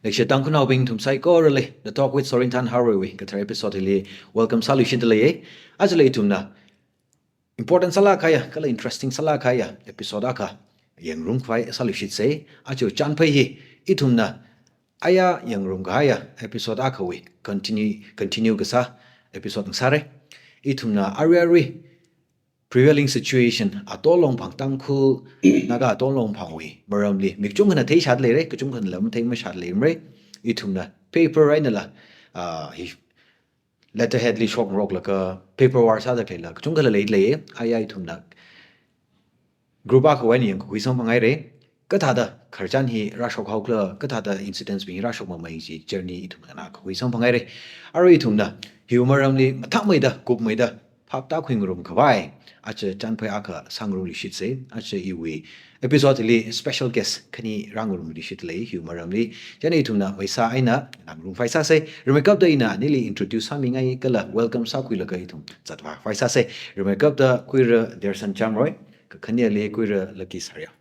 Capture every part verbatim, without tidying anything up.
Leishiya Tangkhulnaobing ithum saikorali, The Talk with Sorinthan Haroi wui kathar episode hili welcome sāluishitda leiya. Ajala ithumna important sālāk kahaiya, kala interesting sālāk kahaiya episode akha yangngarum khavai sāluishitsa. Aja chānphai hi ithumna aya yangngarum kahaiya episode akhawui continue, continue kasā episode ngasāra. Ithumna arui arui prevailing situation, Ato Longphang Tangkhul, Naga Ato Longphangwui maramli mi kachungkhana theishāda leira, kachungkhanala matheimashāda leimara. Ithumna paper einala, ah, hi letterhead li shokroklaga paper war sāda khaleiya kachungkhala leida leiya. Aya ithumna group akhawui eina yangkakhui samphanghaira. Kathāda khararchan hi rāshok haokhala, kathāda incidents bing hi rāshokmamei chi journey ithumna ngānakakhui samphanghaira. Arui ithumna hiwui maramli mathāmeida, kupmeida phap tākhuingarum khavai aja chānphai akha sāngarumluishitsa. Aja iwui episode hili special guest khani rāngarumluishitda lei hiwui maramli. Chieina ithumna maisā eina ngangarumkhavai sāsa. Rimeikapta ina anili introduce sāmingai kala welcome sākhuilaga ithum zatvākhavai sāsa. Rimeikapta Kuira Derson Chamroi, kakhaneli Kuira Lucky Sariao.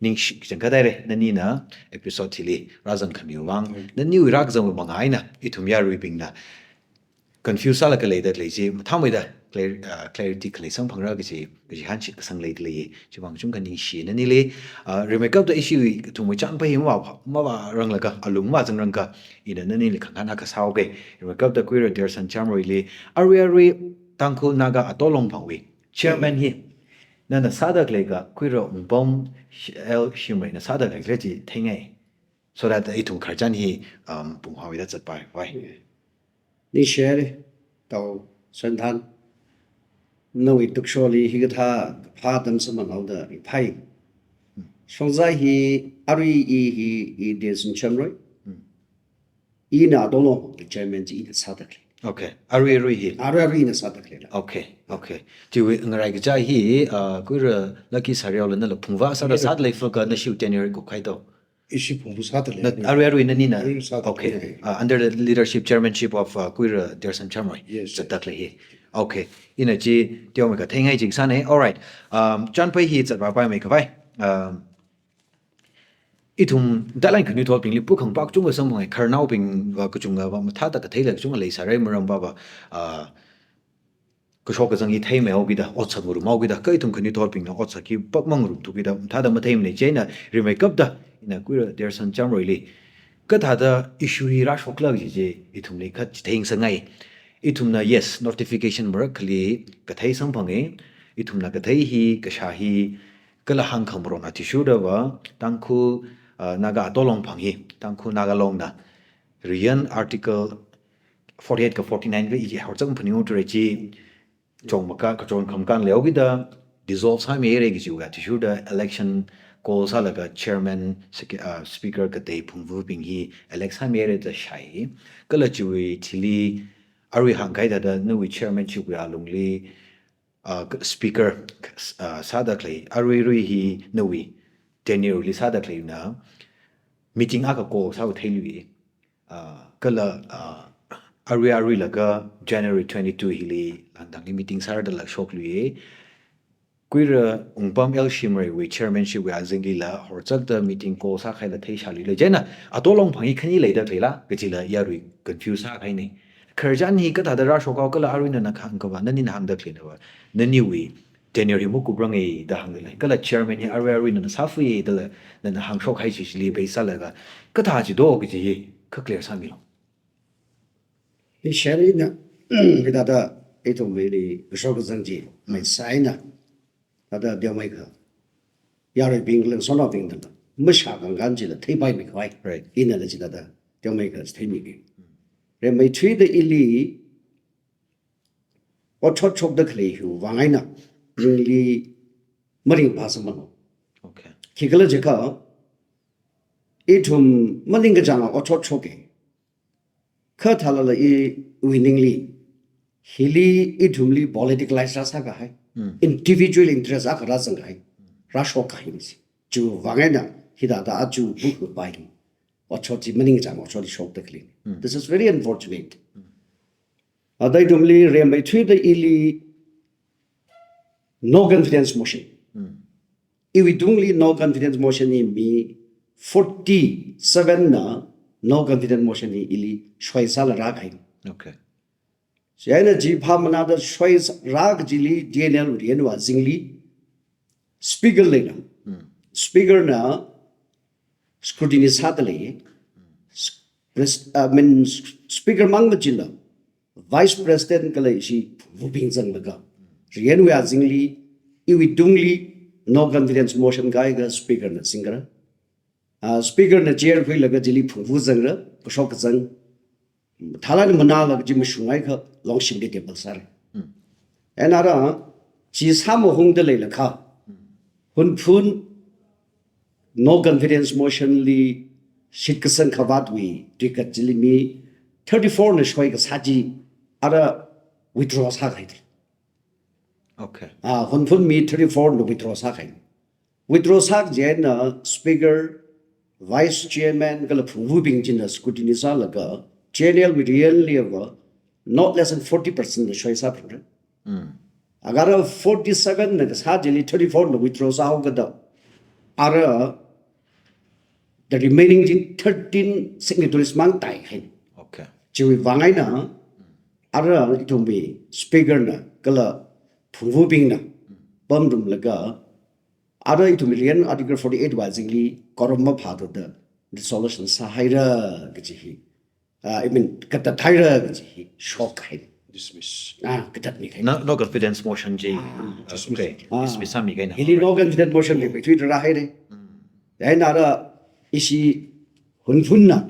Ningshi kachangkhat haira, nanina episode hili rāzangkhamiwui vang, naniwui rākazangwui mangā eina ithum yaruibingna confuse sālaga leida khalei chi mathāmeida clar-, ah, clarity khalei samphangra kaji, kaji hanshi kasang leida lei. Chiwui vang kachungkha ningshi nanili. Ah, rimeikapta ishiwui ithumwui chānphai hi mavā, mavāranglaga, alung mavāzangrangakha ina nanili khangahān akha sāhaoga. Rimeikapta Kuira Derson Chamroili, arui arui Tangkhul Naga Ato Longphangwui chairman hi nana sāda khaleiakha Kuira Wungpam Sh-, L Shimreina sāda khalei chi theingai. So that ithum khararchan hi, um, pung haoda zatpai vai. Ningshihaira, Tao Sorinthan. Nawui tuksholi hikathā phā tamsāmān haoda ringphai. Shongza hi arui i hi i Derson Chamroi. Ina Ato Longphang chairman chi ina sāda khalei. Okay. Arui arui hi. Arui arui ina sāda khaleila. Okay. Okay. Chiwui ngaraikacha hi, uh, Kuira Lucky Sariaola nala phungvā sāda, sāda leifaka nashiwui tenure kup kahai to. Ishi phungvā sāda lei. Na, arui arui nanina. Arui sāda. Okay. Lei. Uh, under the leadership, chairmanship of, uh, Kuira Derson Chamroi. Yes, yes. Zatda khalei hi. Okay. Ina chi teomeikha theingai chi sāna. All right. Um, chānphai hi zatvāpaimei khavai. Um, ithum deadline khanuithotbingli pukhang pak chunga samphanga, khararnaobing va kachungava mathāda katheila kachunga leisāra, maram vava, ah, kashok kazang hi theimei haokida, otsak ngarum haokida, kha ithum khanuithotbingna otsak hi pak mangarum thukida mathāda matheimana. Chieina rimeikapta ina Kuira Derson Chamroili kathāda issue hi rāshokkhala kaji chi ithumli kha chitheingasakngai. Ithumna, yes, notification marākhali kathei samphanga. Ithumna kathei hi, kashā hi, kala hāngkhamarong athishurdava Tangkhul, uh, Naga Ato Longphang hi Tangkhul Naga Longna riyan Article forty-eight ka forty-nine ka i horchak phaningungthura chi, chong maka, kachon khamkang leokida dissolve sāmihaira kajiwui athishurda election call sālaga chairman, sec-, uh, speaker katei phungvābing hi elect sāmihaira da shāi. Kala chiwui thili arui hāngkahai thāda nawui chairmanship wui alungli, uh, speaker, uh, sāda khalei, arui arui hi nawui tenure li sāda khaleina meeting akha call sāhaowa theilui. Uh, kala, uh, arui aruilaga January twenty-two hili Langdangli meeting sāra dala shokluiya. Kuira Wungpam L Shimreiwui chairmanship wui azinglila horchakta meeting call sākahaila theishāluila. Chieina Ato Longphang hi khani leida khaleila kajila yarui confuse sākahaina. Khararchan hi kathāda rāshok haokhala, arui nana hāngkava, nanina hāngda khaleina va, naniwui tenure hi makupranga da hāngda lei. Kala chairman hi arui arui nana sāfui dala nana hāngshok kahai chi chili base sālaga kathā chi do kaji hi kha clear sāmilu. Ningshihaira ina, hithāda ithumwuili kashok kazang chi maisā eina, thāda teomeikha yaruibing, leishinaobingla mashā kangkhan chila theipaimei khavai. Right. Inala chithāda teomeikha theimiki. Rimeithuida ili otshot shokda khalei hiwui vang eina ningli maringphā samphanglu. Okay. Khikhala jiakha, ithum maningkachāng otshot shoka. Kha thālala iwui ningli, hili ithumli politicalize rāsākahai, individual interest akha rāzanghai, rāshok kahai misi. Chiwui vang eina hithāda aja bukhuipai hi otshot chi, maningkachāng otshot chi shokda khalei. This is very unfortunate. Thāda ithumli rimeithuida ili no confidence motion. Iwuitungli no confidence motion hi mi forty-seven na no confidence motion hi ili shoisāla rākahai. Okay. Chieina chi phāmanada shoisā rā kajili T N L riyanwui azingli speaker leina. Hmm. Speaker na scrutiny sāda lei. S-, pres-, I mean, s-, speaker mang machila, vice president kala ishi phungvubing zanglaga, riyanwui azingli, iwui tungli, no confidence motion kahaiakha speaker na singkara. Ah, speaker na chair khuilaga chili phungvu zangra, kashok kazang. Thalan manālaga chi mashunghaiakha longshimli table sāra. Hmm. Chieina ara, chi sāmahungda leilakha, Hunphun no confidence motion li shitkasang khavātwui tuikat chili mi thirty-four na shoi kasā chi ara withdraw sākahai. Okay. Ah, Hunphun mi thirty-four na withdraw sākahai. Withdraw sā chieina speaker, vice chairman kala phungvubing china scrutiny sālaga T N L wui riyanliva not less than forty percent na shoisā phungra. Hmm. Agar forty-seven na kasā chili thirty-four na withdraw sāhaokada, ara the remaining chi thirteen signatories mang taihai. Okay. Chiwui vang eina, ara ithumwui speaker na kala phungvubing na pamrumlaga, ara ithumwui riyan Article forty-eight wui azingli quorum maphāthuda dissolution sāhaira kaji hi. Ah, I mean, katathaira kaji hi shokhai. Dismiss. Ah, katatmikahai. No, no confidence motion chi. Ah, ah, dismiss. Okay. Ah. Dismiss sāmikahaina. Hili no confidence motion li, hmm, pheithui rāhaira. Hmm. Chieina ara ishi Hunphun na,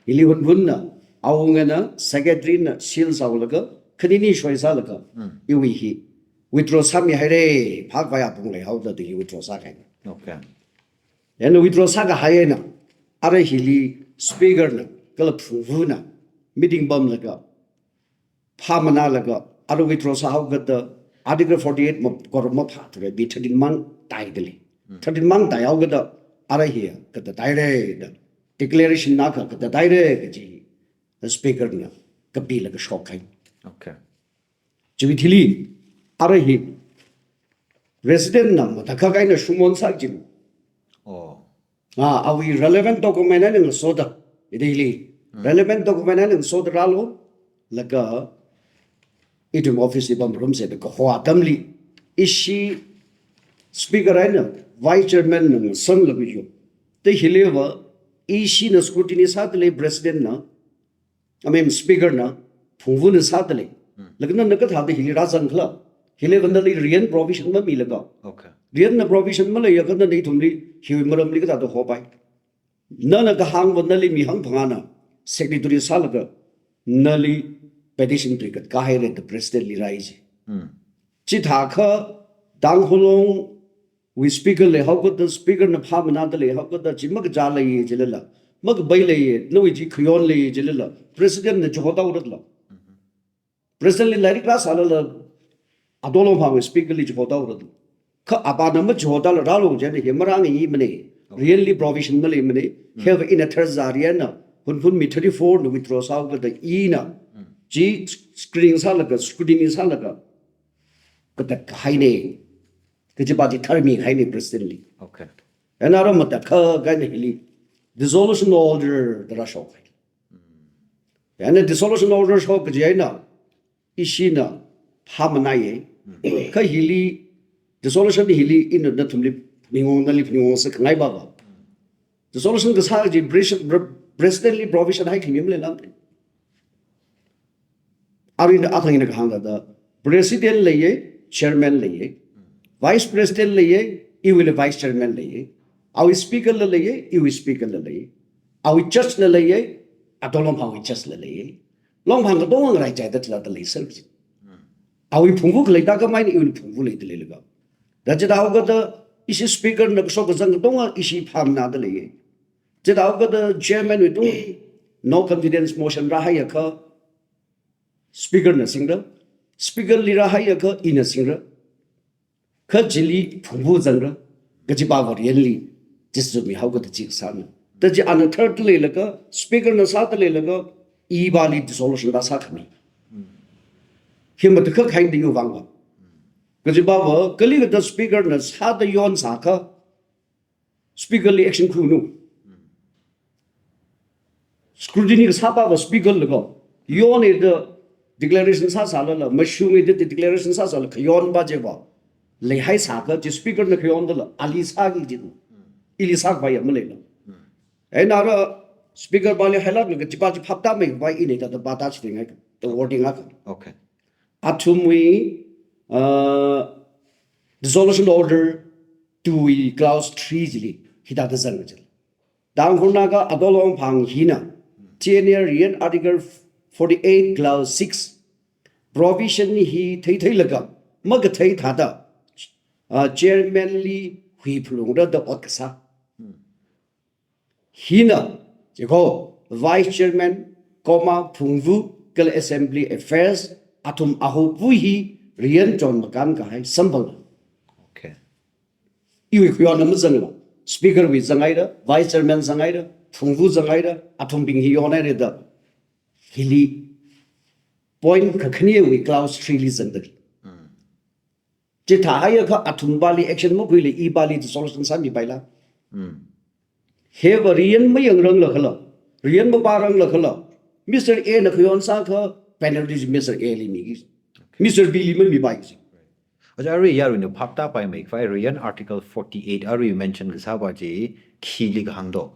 hili Hunphun na, awungana, secretary na seal sāhaolaga, khanini shoisālaga, hmm, iwui hi withdraw sāmihaira, phākhavai apong leihaoda da hi withdraw sākahai. Okay. Chieina withdraw sākahai eina, ara hili speaker na kala phungvu na meeting pamlaga, phāmanālaga, ara withdraw sāhaokada, Article forty-eight ma, quorum maphāthura, mi thirteen mang taida lei. Hmm. Thirteen mang taihaokada, ara hi katathaira da, declaration na ka katathaira kaji speaker na kapilaga shokhai. Okay. Chiwui thili, ara hi president na matakhak eina shumon sā jin. Oh. Ah, awui relevant document eina ngasoda, ithili. Hmm. Relevant document eina ngasoda rālu, laga ithum office li pamrumsa da kaho atamli, ishi speaker eina vice chairman na ngasanglaga yo. Te hiliva, ishina scrutiny sāda lei president na, I mean, speaker na, phungvu na sāda lei. Hmm. Laga nana kathāda hili rāzang khala. Hiliva nali riyan provision mamilaga. Okay. Riyan na provision maleiakha nana ithumli, hiwui maramli kathāda hopai. Nana kahāngva nali mihāng phangāna, secretary sālaga, nali petition tuikat kahaira da president li rāi ji. Hmm. Chithākha, Tangkhul Long wui speaker leihaokada, speaker na phāmanāda leihaokada, chi makachā leiya jilala, makapai leiya, nawui chi khayon leiya jilala, president na chihotāhaora la. President li lairik rāsālala, Ato Longphangwui speaker li chihotāhaora la. Kha apāna machihotāla rālu jina hi marāngaimana. Okay. Riyanli provision maleimana. Mm. Hiva ina tharzari eina, Hunphun mi thirty-four na withdraw sāhaokada ina, mm, chi screening sālaga, scrutiny sālaga, katat kahaina. Kajiva chi tharmikahaina president li. Okay. Chieina ara matakhak eina hili dissolution order da rāshokhai. Chieina dissolution order shok kaji eina ishina phāmanāya. Kha hili dissolution hili ina nathumli phaningungda lei, phaningungsā khangai baba. Dissolution kasā kaji pres-, pre-, president li provision haikhami maleilāmana. Arui ina athang ina kahāng thāda, president leiya, chairman leiya, vice president leiya, iwuili vice chairman leiya, awui speaker la leiya, iwui speaker la leiya, awui judge la leiya, Ato Longphangwui judge la leiya. Longphang katonga ngaraichaida thāda leisāra. Awui phungvu khalei thākhamei eina iwuili phungvu leida leilaga. Da chithāhaokada ishi speaker na kashok kazang katonga ishi phāmanāda leiya. Chithāhaokada chairman wui tungli no confidence motion rāhaiakha, speaker na singra, speaker li rāhaiakha ina singra. Kha chili phungvu zangra, kajiva riyanli, jisumi haokada chi kasāna. Da chi ana third leilaga, speaker na sāda leilaga, ivali dissolution rāsākhami. Hi matakhak haida iwui vangva. Kajiva, kali kathāda speaker na sāda yonsākha, speaker li action khuinu. scrutiny kasāpava speaker lako. Yonhaida declaration sāsālala, mashungaida declaration sāsāla, khayonpa chiva leihai sākha, chi speaker na khayondala, ali sāki chi. Ili sākhavai ya maleila. Eina ara speaker pali highlight laga chipa chi phaptāmeikhavai ina hithāda pātāchitheingai, the wording akha. Okay. Athumwui, uh, dissolution order two wui clause three chili hithāda zanga chila. Tangkhul Naga Ato Longphang hina T N L Riyan Article forty-eight clause six provision hi theitheilaga makathei thāda, uh, chairman li huiphalungra da ot kasā. Hina, chiko, vice chairman, comma, phungvu, kala assembly affairs, athum ahupu hi riyan chonmakān kahai samphang. Okay. Iwui khayonna mazangla, speaker wui zanghaira, vice chairman zanghaira, phungvu zanghaira, athumbing hi yonhaira da. Hili point kakhanewui clause three li zangda. Chithāhaiakha athumpali action makhuila ipali dissolution sāmipaila. Hiva riyan mayangrangla khala, riyan mapārangla khala, Mister A na khayon sākha penalty Mister A li miki. Mister B li mamipaiki. Aja arui yaruina phaptāpaimeikhavai Riyan Article forty-eight arui mention kasāpa chi khili kahāng do.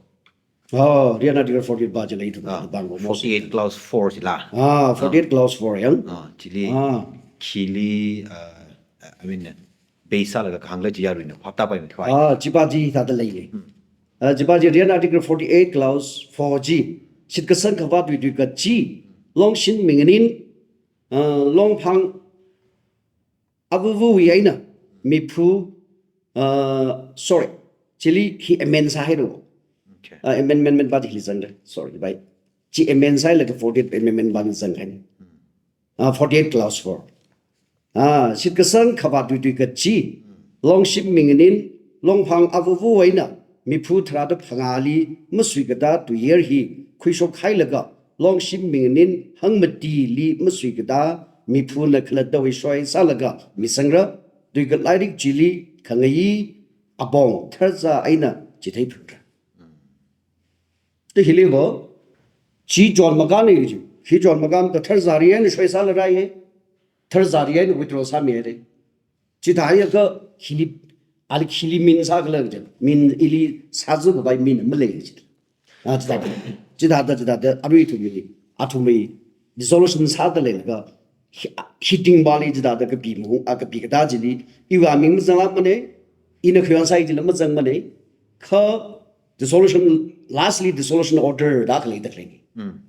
Oh, Riyan Article forty-eight pa chila ithum Ah, bang mo forty-eight clause four chila. Ah, forty-eight clause four yang. Ah, chili Ah. khili, uh, I mean, base sālaga kahāngla chi yaruina phaptāpaimeikhavai. Ah, chipa chi hithāda leili. Ah, chipa chi Riyan Article forty-eight clause four chi. Shitkasang khavātwui tuika chi. Longshim minganin, ah, Longphang avuvuwui eina miphu, ah, sorry, chili hi amend sāhaira. Okay. Ah, amendment, amendment pa chili zangda. Sorry, bhai. Chi amend sāhailaga forty-eight amendment pa chili zanghaina. Ah, forty-eight clause four. Ah, shitkasang khavātwui tuika chi. Longshim minganin, Longphang avuvu eina miphu tharāda phangāli masuikatā tuiyer hi khuishokhailaga, Longshim minganin hangmatili masuikatā miphuna khalattawui shoi sālaga misangra, tuika lairik chili khangayi apong tharzā eina chitheiphungra. Te hiliva, chi chonmakāna chi, hi chonmakān ta tharzāri eina shoi sālarai he, tharzāri eina withdraw sāmihaira. Chithāhaiakha hili, ali hili min sākhala chi, min ili sāzukhavai min malei chi. Ah, chithāda, chithāda, chithāda, arui ithumli, athumwui dissolution sāda leilaga, hi-, hiting pali chithāda kapi mahu, ah, kapikatā chili, iwui aming mazanglākmana, ina khayon sāi chila mazangmana, kha dissolution, lastly dissolution order da khalei da khalei.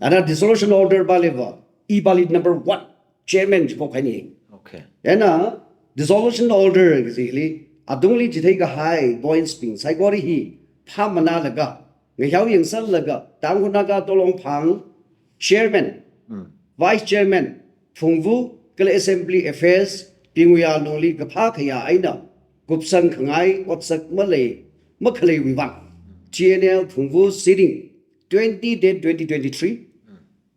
Ana dissolution order paliva, ipali number one, chairman chi phokhaina. Okay. Eina dissolution order kajili, atungli chitheikahai points bing saikora hi, phāmanālaga, ngayao yangsanglaga, Tangkhul Naga Ato Longphang chairman, vice chairman, phungvu, kala assembly affairs, bingwui alungli kaphā khayā eina, kupsang khangai, otsak malei, makhaleiwui vang. T N L phungvu sitting, twenty date twenty twenty-three,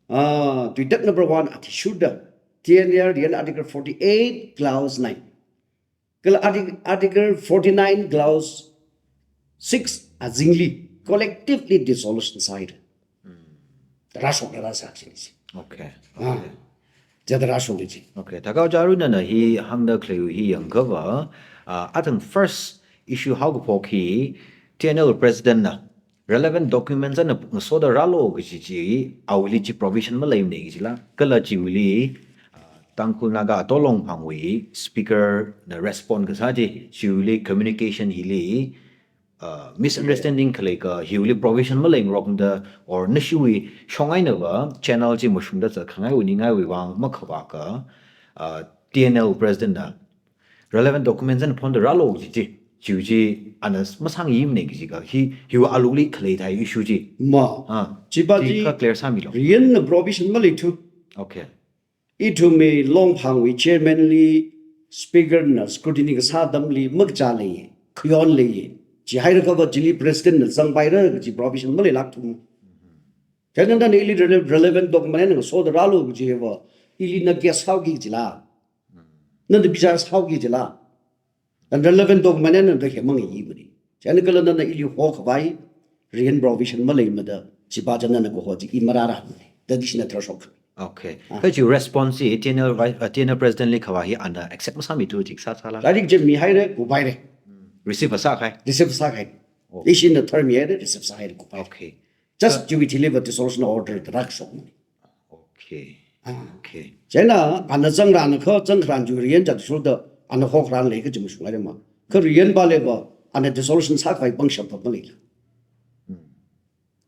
ah, tuitak number one athishurda, T N L Riyan Article forty-eight, clause nine. Kala artic-, Article forty-nine, clause six azingli collectively dissolution sāhaira. Rāshok rāsā chi. Okay. Ah. Okay. Chithāda rāshok chi. Okay. Thākha Oja Arunana hi hāngda khalei hi yangkhava, ah, athang first issue haokaphok hi T N L president na relevant documents ana ngasoda rālu kaji chi, awuili chi provision maleimana kajila. Kala chiwuili, ah, Tangkhul Naga Ato Longphangwui speaker na respond kasā chi, chiwuili communication hili, ah, misunderstanding khalei kha, hiwuili provision maleingarokmada, or nashiwui shong einava channel chi mashungda zatkhangai wuningaiwui vang makhavā kha, ah, T N L president na relevant documents ana phonda rālu kaji chi, chiwui chi ana masāngayimana kaji kha, hi, hiwui alungli khalei thai issue chi. Ma. Ah, chipa chi chi kha clear sāmilu. Riyanna provision maleithu. Okay. Ithumwui Longphangwui chairman li speaker na scrutiny kasā atamli makachā lei, khayon lei. Chihairakhava chili president na zangpaira kaji provision maleilākthu. Chieina nana ili rele-, relevant document na ngasoda rālu kajiva, ili na case haoki kajila. Nana bichar haoki kajila. And relevant document nana da hemang yimana. Chieina kala nana ili hokhavai, Riyan provision maleimada, Chipa china na kaho chi i marāra. Tadi shina tharshok. Okay. Ah. Kachi response hi T N L vi-, uh, T N L president li khavā hi ana accept masāmitu jik sā sāla. Direct je mihaire, kupaire. Receive sākahai. Receive sākahai. Oh. Ishina tharmihaire, receive sāhaire, kupai. Okay. Just chiwui thili va dissolution order da rākashok. Okay. Ah. Okay. China, ana zangrān kha, zangkharan ju riyan jat shuda, ana hokharan lei kaji mashungaire ma. Kha riyan pali va, ana dissolution sākhavai pangshap va maleila.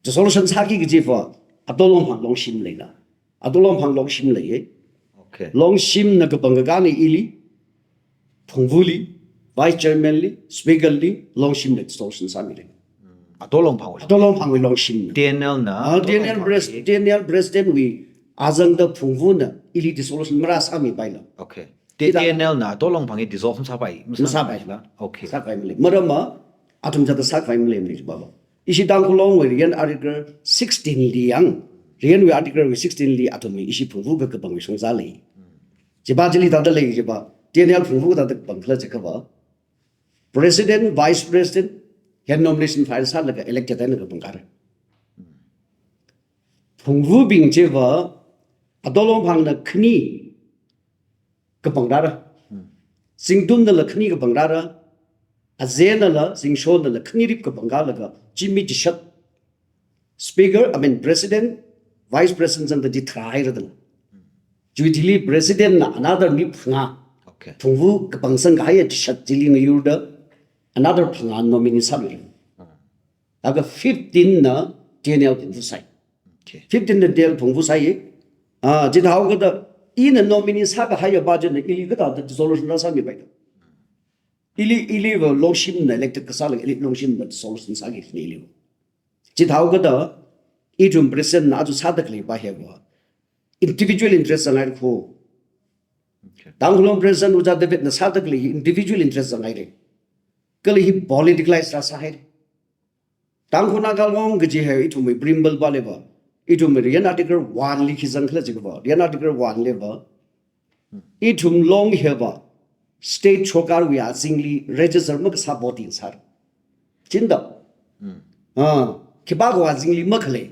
Dissolution sāki kaji va, Ato Longphang longshim leila. Ato Longphang longshim lei. Okay. Longshimna kapang kakāna ili, Phungvuli, Vice Chairman li, Speaker li, longshimna dissolution sāmilei. Ato Longphangwui. Ato Longphangwui longshimna. T N L na, ah, Ato T N L Longphang pres-, li. T N L President wui azangda Phungvuna ili dissolution marāsāmipaila. Okay. T-, hithā T N L na Ato Longphang hi dissolve masāpai, masā-, masāpaila. Okay. Sākhavai malei. Maramva, athum jatda sākhavai malei ni baba. Ishi Tangkhul Long wui riyan Article sixteen li yang, riyan wui Article wui sixteen li athum ishi Phungvu kakapangwui shongza lei. Chipa chili thāda lei chipa, T N L Phungvu thāda kapang khala jiakha va, President, Vice President, yan nomination file sālaga elected eina kapang kare. Phungvubing chiva, Ato Longphangna khani kapang rāra. Zingtunnala khani kapang rāra. Azenala, Zingshonala khanirip kapang rālaga, chi mi chishat. Speaker, I mean, President, Vice President zangda chi tharāhaira dala. Chiwui thili President na another mi phangā. Okay. Phungvu kapangsang kahai chishat chili ngayurda, another phangā nominee sāmira. Laga fifteen na T N L Phungvu sāi. Okay. Fifteen na T N L Phungvu sāi. Ah, chithāhaokada, ina nominee sākahaiya pa china ili kathāda dissolution rāsāmipaida. Ili, ili va longshimna elected kasālaga, ili longshimna dissolution sāki kani ili va. Chithāhaokada, ithum President na aja sāda khalei pa hi va individual interest zangngai kho. Okay. Tangkhul Long President Ojā David na sāda khalei individual interest zangngaire. Kala hi politicalize rāsāhaire. Tangkhul Naga Long kaji hi ithumwui preamble pali va, ithumwui riyan Article one li khi zang khala jiakha va, riyan Article one li va, ithum Long hi va, state sorkarwui azingli register makasā body sāra. Chinda. Ah, khipākhawui azingli makhalei.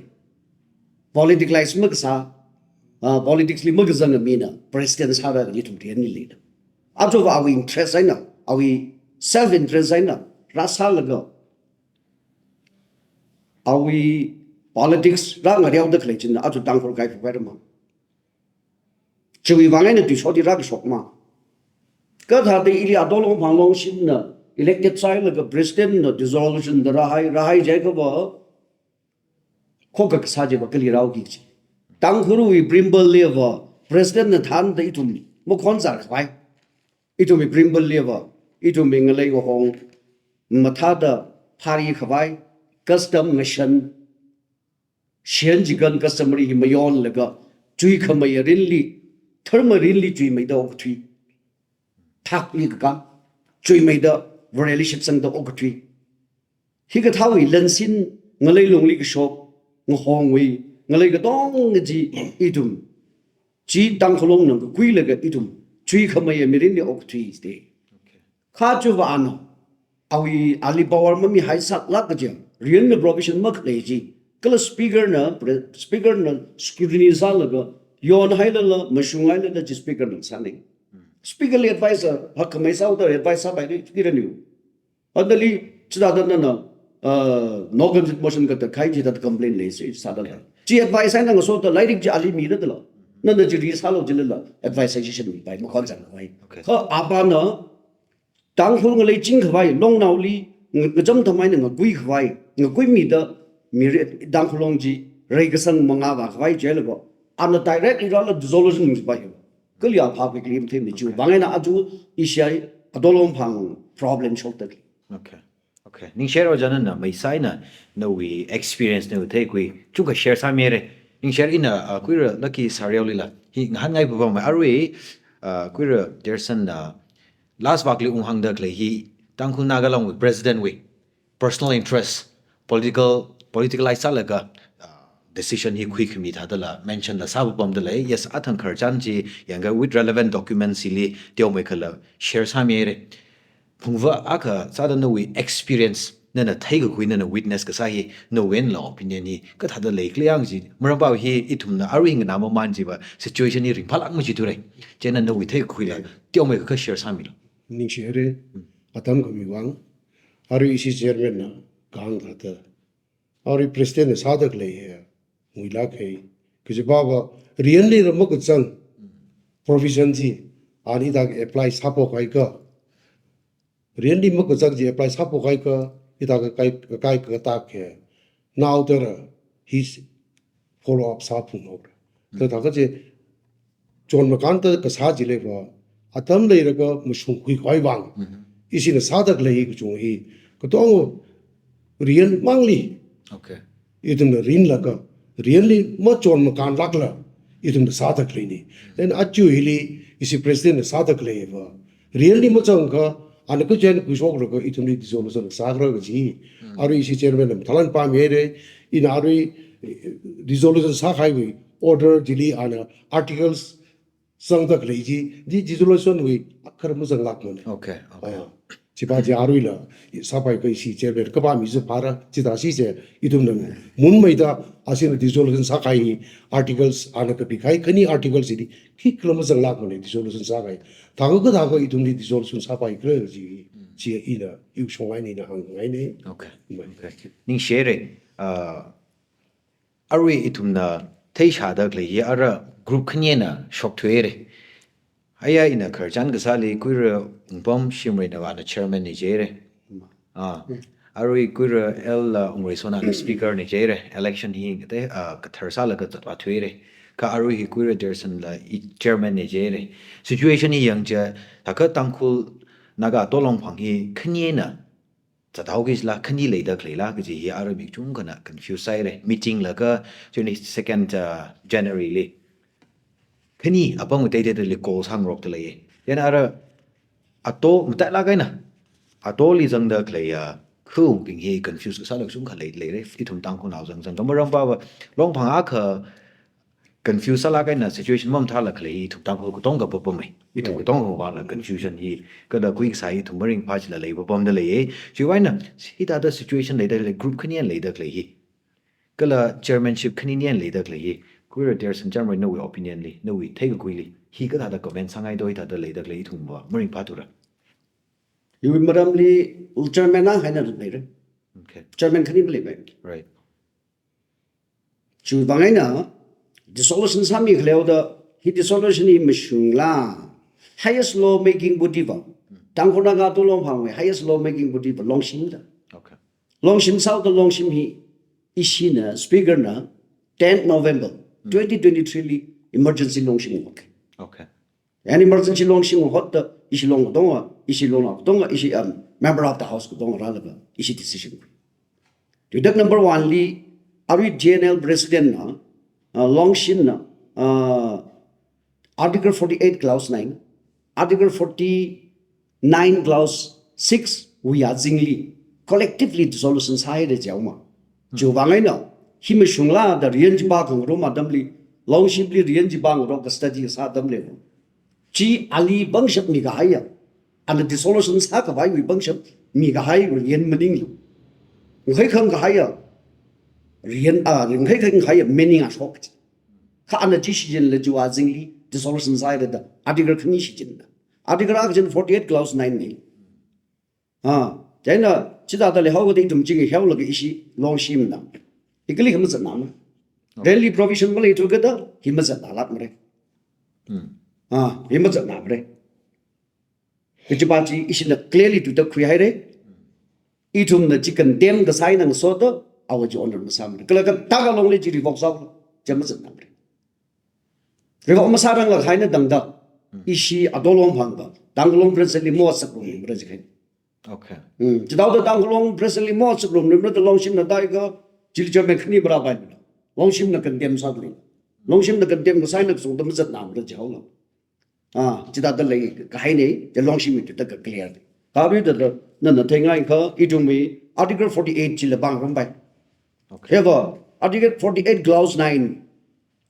Politicalize makasā, ah, politics li makazanga mina President sāra ithum riyanli leida. Aja va awui interest eina, awui self interest eina, rāsālaga, awui politics rāngareoda khalei china, aja Tangkhul kaiphukaira ma. Chiwui vang eina tuishokti rākashok ma. Kathāda ili Ato Longphang longshimna elected sāhailaga President na dissolution da rāhai, rāhai jiakha va, khokkha kasā chi va kali rāoki chi. Tangkhulwui preamble li va, President na thānda ithum makhonzār khavai. Ithumwui preamble li va, ithumwui ngalei ngahong, mathāda phari khavai, custom ngashan, shiyan chikan customary hi mayonlaga, chuikhamei rinli, dharma rinli chuimeida okathui. Thakli kakam, chuimeida Vareli shitsangda okathui. Hikathāwui lansin ngalei lungli kashok, ngahongwui, ngalei katonga chi ithum. Chi Tangkhul Long na kakuilaga ithum chuikhamei mirinli okathui ste. Okay. Kha chiva ano, awui ali power mamihaisālāk kaji, riyanna provision makhalei chi. Kala speaker na, pre-, speaker na scrutiny sālaga, yonhailala, mashunghailala chi speaker na sāni. Speaker li advice, hakkhamei sāhaoda advice sāpaira, kira niu. Andali, chithāda nana, uh, no confidence motion kathā kahai chithāda complain lei, chi sāda lei. Chi advice eina ngasoda lairik chi ali mira dala. Nana chi read sālu jilala, advice suggestion mipai, makhonzār khavai. Okay. Kha apana, Tangkhul ngalei ching khavai, Longnaoli, nga-, ngacham thameina ngakui khavai, ngakuimida, miri, Tangkhul Long chi, reikasang mangā vā khavai jilaga, ana direct irala dissolution jipai. Kali a public lim them ni chu. Okay. Vang eina aja ishi Ato Longphang problem shokta khalei. Okay. Okay. Ningshi haira ojā nana maisai na, nawui experience nawui theikhui, chungkha share sāmire. Ningshi haira ina, uh, Kuira Lucky Sareolila. Hi ngahānngai pupam mai arui, uh, Kuira Dearson na last vakli unghāngda khalei hi, Tangkhul Naga Long wui President wui personal interest, political, politicalize sālaga, uh, decision hi khuikhami thādala, mention la sāpupamda lei, yes, athang khararchan chi, yangakha with relevant documents hili, teomeikhala share sāmire. Phungva akha sāda nawui experience, nana theikakhui, nana witness kasā hi, nawui eina opinion hi kathāda leikhala yang chi, maramva hi ithumna arui nganā maman chiva situation hi ringphālāk machiturei. Chieina nawui theikakhuila teomeikha share sāmilu. Ningshire, atam khami vang, arui ishi chairman na kahāng thāda, arui president na sāda khalei hi, nguilāk hai. Kajiva va, riyanli ra makazang provision chi, ana hithāda apply sāphok haikha. Riyanli makazang chi apply sāphok haikha, hithāda kai, kai katak hi. Naoda ra, hi follow up sāphung haora. Thāda kaje, chonmakānda kasā chili va, atam leilakha mashungkhui khavai vang. Ishina sāda khalei hi kachung hi, katonga riyan mangli. Okay. Ithumna rinlaga, riyanli machonmakānlākla, ithumna sāda khaleina. Then aja hili, ishi president na sāda khalei va, riyanli mazangakha, ana kaje eina khuishoklaga, ithumli dissolution sākhala kaji. Arui ishi chairman na mathalan pāmihaira, ina arui, eh, dissolution sākahaiwui order chili ana articles zangda khalei chi, di dissolution wui akar mazanglākmana. Okay, okay. Ah, chiva chi aruila, sāpai kaji ishi chairman kapāmi chi phāra, chithāda ishi chi, ithumna munmeida, ashina dissolution sākahai articles, ana kapikahai khani articles chili, khikhala mazanglākmana dissolution sākahai. Thākha kathākha ithumli dissolution sāpaikhala chi, chi ina, iwui shong eina ina hāngngaina. Okay. Mai. Okay. Ningshire, uh, arui ithumna theishāda khalei hi ara group khani eina shokthuira. Aya ina khararchan kasāli Kuira Wungpam Shimray na vāna chairman na jihaira. Ah. Arui Kuira L, uh, Wungreisona na speaker na jihaira. Election hi ngate, uh, kathar sālaga zatvāthuira. Kha arui hi Kuira Dearson la i chairman na jihaira. Situation hi yangcha, thākha Tangkhul Naga Ato Longphang hi khani eina zathaokisila khani leida khaleila kaji hi ara mi kachungkhana confuse sāhaira. Meeting laga twenty-second, uh, January li. Khani apam teiteili call sāngarokda lei. Chieina ara Ato matailāk eina, Atoli zangda khalei, uh, khawungbing hi confuse kasāla kachungkha lei, leira. Ithum Tangkhulnao zangzang. Kha maramva va Longphang akha confuse sālāk eina situation mamathālāk khalei hi ithum Tangkhul katonga papamei. Ithum katonga vāla confusion hi, kala khuikasā hi ithum maringphā chila lei papamda leiya. Chiwui eina, hithāda situation leida khalei, group khani eina leida khalei hi, kala chairmanship khani eina leida khalei hi, Kuira Dearson Shimray nawui opinion li, nawui theikakhuili, hi kathāda comment sāngaida, hithāda leida khalei ithumva maringphāthura. Iwui maramli, chairman na haina leira. Okay. Chairman khani maleipai. Right. Chiwui vang eina, dissolution sāmi khaleoda, hi dissolution hi mashungla, highest law making body va, Tangkhul Naga Ato Longphangwui highest law making body va Longshim da. Okay. Longshim sāhaoda Longshim hi, ishina, speaker na, tenth November twenty twenty-three li emergency Longshim ngarok. Okay. An emergency Longshim ngarokda, ishi Long katonga, ishi Longnao katonga, ishi, um, member of the house katonga rālaga, ishi decision. Tudak number one li, arui T N L president na, uh, Longshim na, uh, Article forty-eight clause nine, Article forty-nine clause six wui azingli, collectively dissolution sāhaira jihaoma. Chiwui vang eina, hi mashungla da riyan chi pākhangarum atamli, Longshimli riyan chi pāngarok kha study sā atam leiva. Chi ali pangshap mikahaiya, ana dissolution sākhavaiwui pangshap mikahai riyan maningla, ngakhai khangkahaiya riyan, ah, ngakhai khangkahaiya meaning ashok. Kha ana chi shichinla chiwui azingli dissolution sāhaira da, article khani shichinda. Article akha china forty-eight clause nine na. Ah, chieina, chithāda leihaoda ithum chi ngahihaolaga ishi Longshim na, hi kali hi mazatna ma. Okay. Rally provision maleithu kajida, hi mazatnalākmara. Hmm. Ah, hi mazatnamara. Kajiva chi ishina clearly tuda khuihaira. Ithumna chi condemn kasā eina ngasoda, awui chi honour masāmara. Kala kathākha Longli chi revoke sāhaola, chi mazatnamara. Revoke masāranglakha eina tangda, ishi Ato Longphang va Tangkhul Long president li maotsak ngarumra jikahai. Okay. Hmm, chithāhaoda Tangkhul Long president li maotsak ngarumra da Longshim na tāhaikha, chili chairman khani marāpaimara. Longshim na condemn sāda lei. Longshim na condemn kasā eina kachungda mazatnamara jihaola. Ah, chithāda leikahaina, chi Longshimwui tuda kha clear. Kha aruida da, nana theingaikha, ithumwui Article forty-eight chila pāngarumpai. Okay. Hiva, Article forty-eight clause nine,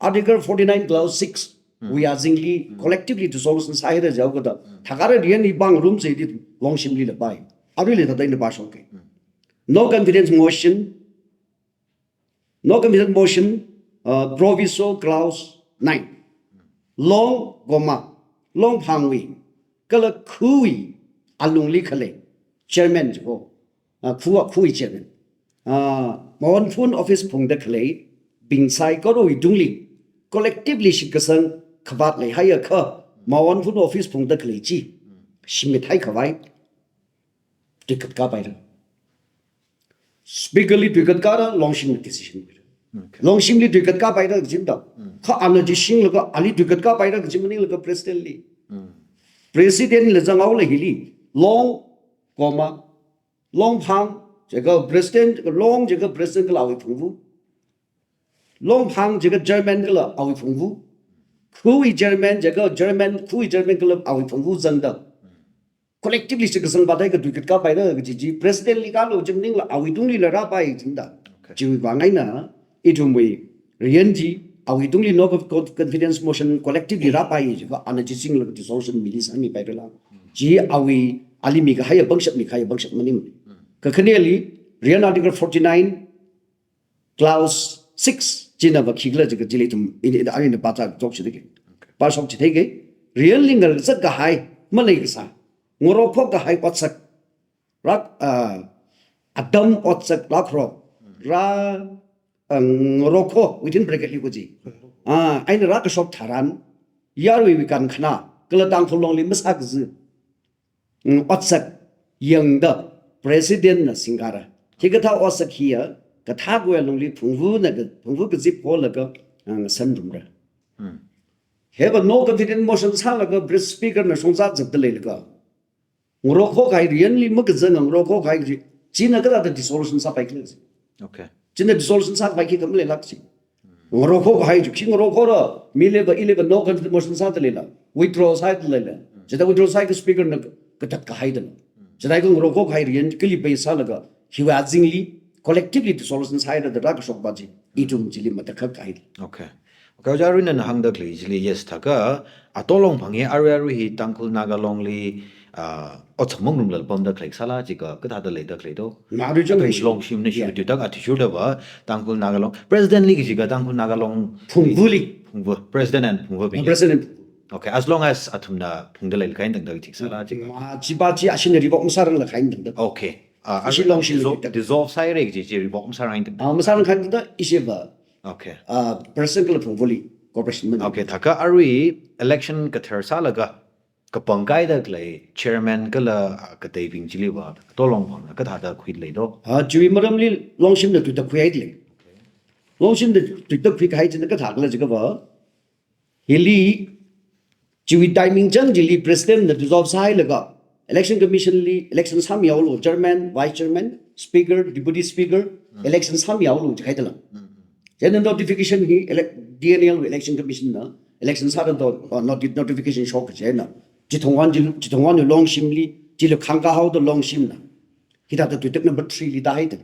Article forty-nine clause six, Hmm. wui azingli, Hmm. collectively dissolution sāhaira jihaokada, Hmm. thākha riyan hi pāngarumsa da Longshimlila pai. Aruila thāda ina pāshoka. Hmm. No confidence motion, no confidence motion, uh, proviso clause nine. Long, comma, Longphangwui, kala khuwui alungli khalei chairman jiko, uh, khu, khuwui chairman, uh, Mawonphun office phungda khalei bing saikorawui tungli collectively shitkasang khavāt leihaiakha, Mawonphun office phungda khalei chi shimit haikhavai tuikat kapaira. Speaker li tuikat kara, Longshimna decision paira. Okay. Longshimli tuikat kapaira kajinda. Kha ana chi shinglaga ali tuikat kapaira kaji maninglaga President li. President la zanghaola hili Long, comma, Longphang jiakha President, Long jiakha President kala awui phungvu. Longphang jiakha chairman kala awui phungvu. Khuwui chairman jiakha chairman, khuwui chairman kala awui phungvu zangda collectively shitkasang vāthai katuikat kapaira kaji chi President li kalo chi maningla awui tungli la rāpai jinda. Okay. Chiwui vang eina ithumwui riyan chi awui tungli no conf-, confidence motion collectively rāpai jiakha ana chi shinglaga dissolution mili sāmipairala. Chi awui ali mikahaiya pangshap, mikahaiya pangshap maning. Kakhaneli riyan Article forty-nine clause six chinava khikhala jiakha chili ithum ini, ini, arina pāchā chok chithei ke. Pāshok chithei ke. Riyanli ngarkazak kahai, maleikasā, ngarokho kahai otsak, rak, ah, atam otsak lakro, ra, ah, ngarokho within bracket li kaji. Ah, eina rākashok tharan, yaruiwui kankhana kala Tangkhul Longli masākazi, mm, otsak yangda President na singkara. Hikathā otsak hiya kathāwui alungli phungvuna ka, phungvu kazip holaga, ah, ngasanrumra. Hiva no confidence motion sālaga Speaker na shongza zatda leilaga, ngarokho kahai riyanli makazang ngarokho kahai chi, china kathāda dissolution sāpai khala chi. Okay. China dissolution sāpai khi khamaleilak chi. Ngarokho kahai chi, khi ngarokhora, miliva, iliva no confidence motion sāda leila, withdraw sāda leila. Chithāda withdraw sāakha Speaker na katat kahaida. Chithāakha ngarokho kahai riyan kali pai sālaga, hiwui azingli collectively dissolution sāhaida rākashokpa chi, ithum chili matakhak kahai. Okay. Okay, ojā Arui nana hāngda khalei chili, yes, thākha Ato Longphang hi arui arui hi Tangkhul Naga Longli, ah, otsak mangrumlala pamda khalei sāla jiakha kathāda leida khalei do? Ma arui chang Khalei hi. Longshimna shi Yeah. tuitak athishurdava Tangkhul Naga Long. President li kajiakha Tangkhul Naga Long phungvuli. Phungvu. President and phungvubing. President. Okay, as long as athumna phungda leilakha eina tangda kaji sāla jiakha. Ma chipa chi ashina revoke masārangla kha eina tangda. Okay. Ah, Ishi arui Longshim dissolve, tuitak. Dissolve sāhaira kaji chi revoke masārang eina tangda. Ah, masārang kha eina tangda ishiva. Okay. Ah, President kala phungvuli cooperation maning. Okay, thākha arui election kathar sālaga kapangkaida khalei chairman kala, ah, kateibing chiliva Ato Longphangna kathāda khuida lei do? Ah, chiwui maramli Longshimna tuitak khuihaida lei. Longshimna tuitak khuikahai china kathākhala jiakhava, hili chiwui timing chang chili President na dissolve sāhailaga, Election Commission li election sāmihaolu, chairman, vice chairman, speaker, deputy speaker, election sāmihaolu jihaidala. Chieina notification hi ele-, D N L Election Commission na election sāda do, uh, noti-, notification shok chieina. Chithongwan chi, chithongwan Longshimli, chili khangkahaoda Longshimna. Hithāda tuitak number three li tāhaida.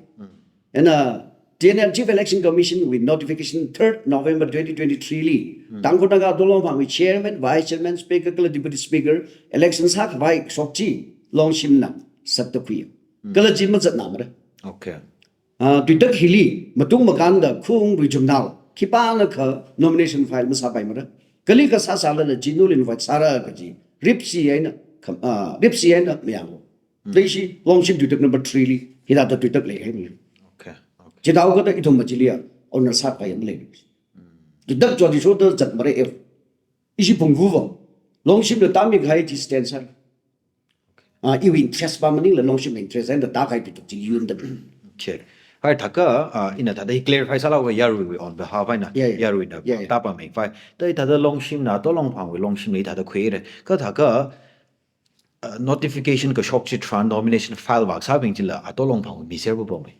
Eina D N L Chief Election Commission wui notification third November twenty twenty-three li, Tangkhul Naga Ato Longphangwui chairman, vice chairman, speaker kala deputy speaker election sākhavai shok chi Longshimna zatda khui. Kala chi mazatnamara. Okay. Ah, tuitak hili matung makānda khung ruichumnao khipānakha nomination file masāpaimara. Kali kasā sālala china nullify sāra kaji ripsi eina kham-, ah, ripsi eina mayālu. Leishi Longshim tuitak number three li hithāda tuitak leihai mi. Okay, okay. Chithāhaokada ithum machiliya honor sāpai yang lei. Tuitak chotishurda zatmara e. Ishi phungvuva Longshimna tāmikahai chi stand sāra. Ah, iwui interest pa maningla Longshim interest eina tākahai tuitak chi yunda. Okay. Hai thākha, ah, ina thāda hi clarify sālaga yaruiwui on behalf eina, Yeah, yeah. Yaruina Yeah, yeah. Tāpamei fai. Thāda thāda Longshimna, Ato Longphangwui Longshimli thāda khuira. Kha thākha, uh, notification kashok chitharan nomination file vāsābing chila Ato Longphangwui mi serva pamei.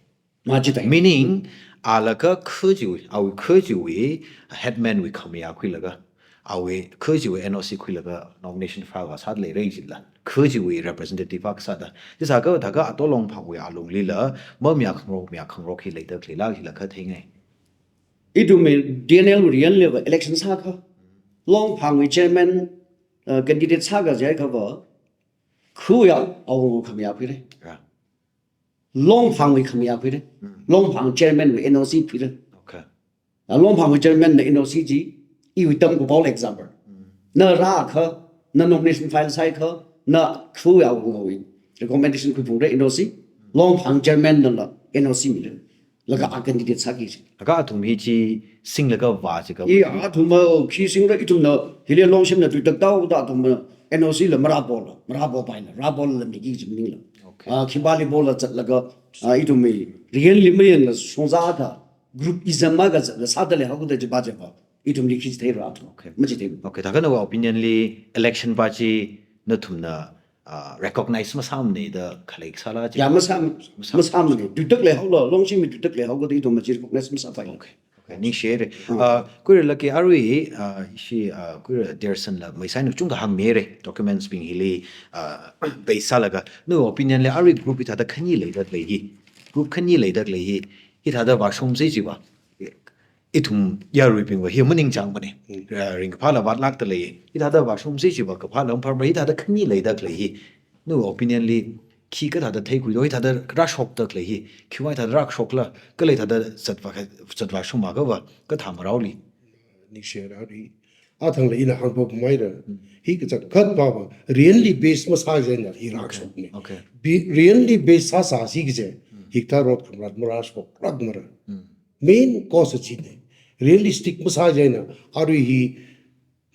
Machitai. Meaning, alakha kha chiwui, awui kha chiwui headman wui khamayā khuilaga, awui kha chiwui N O C khuilaga nomination file vāsāda leira chila, kha chiwui representative vāsāda. Chisākha thākha Ato Longphangwui alunglila, mamayā khangarok, mayā khangarok hi leida khaleila, hila kha theingai. Ithumwui D N L wui riyan liva election sākha, Longphangwui chairman, uh, candidate sākha jiakhava, khuya awui khamayā khuira. Yeah. Longphangwui khamayā khuira. Longphang chairman wui N O C khuira. Okay. A Longphangwui chairman na N O C chi, iwui tamkapao example. Na rākha, na nomination file sāikha, na khuya wui recommendation khuiphungra N O C, Longphang chairman nala N O C mira. Laga a candidate sāki chi. Laga athum hi chi singlaga vā chi ka. I athum ma khi singra ithumna hili Longshimna tuitak taoda athumna N O C la marāpola, marāpopaila, rāpola miki chi maningla. Okay. Ah, khipāli pola zatlaga, ah, ithumwui riyanli mayangla shongzāda groupism ma ka zatla sāda leihaoda chipa chipa. Ithumli khi chitheira athum. Okay. Machitheira. Okay, thākha nawui opinion li election pa chi nathumna, ah, recognize masāmana da khalei sāla chi. Ya, masā, masā. Masāmana. Tuitak leihaola, Longshimwui tuitak leihaoda ithumna chi recognize masāpai. Okay. Okay, ningshire. Ah, kuira laki arui, ah, ishi, ah, kuira Dearson la meisaina chungda hāngmira, documents bing hili, ah, base sālaga. Nawui opinion li arui group hithāda khani leida khalei hi. Group khani leida khalei hi. Hithāda vāshungsi chiva. Ithum yaruibingva hi maningchāngmana. Ah, ringkaphāla vātlākda lei. Hithāda vāshungsi chiva kaphā lam pharmara hithāda khani leida khalei hi. Nawui opinion li khi kathāda theikhuido, hithāda rāshokda khalei hi. Khiwui thāda rāshokla, kala hithāda zatvā, zatvāshungma kava, kathā maraoli. Ningshire arui. Athangla ina hāngpapmaira. Hi kachangkhat pava, riyanli base masāchieina hi rāshokna. Okay. Bi-, riyanli base sāsāsi kaje, hikathā rot khamrat marāshoklākmara. Main cause china. Riyanli stick masāchieina, arui hi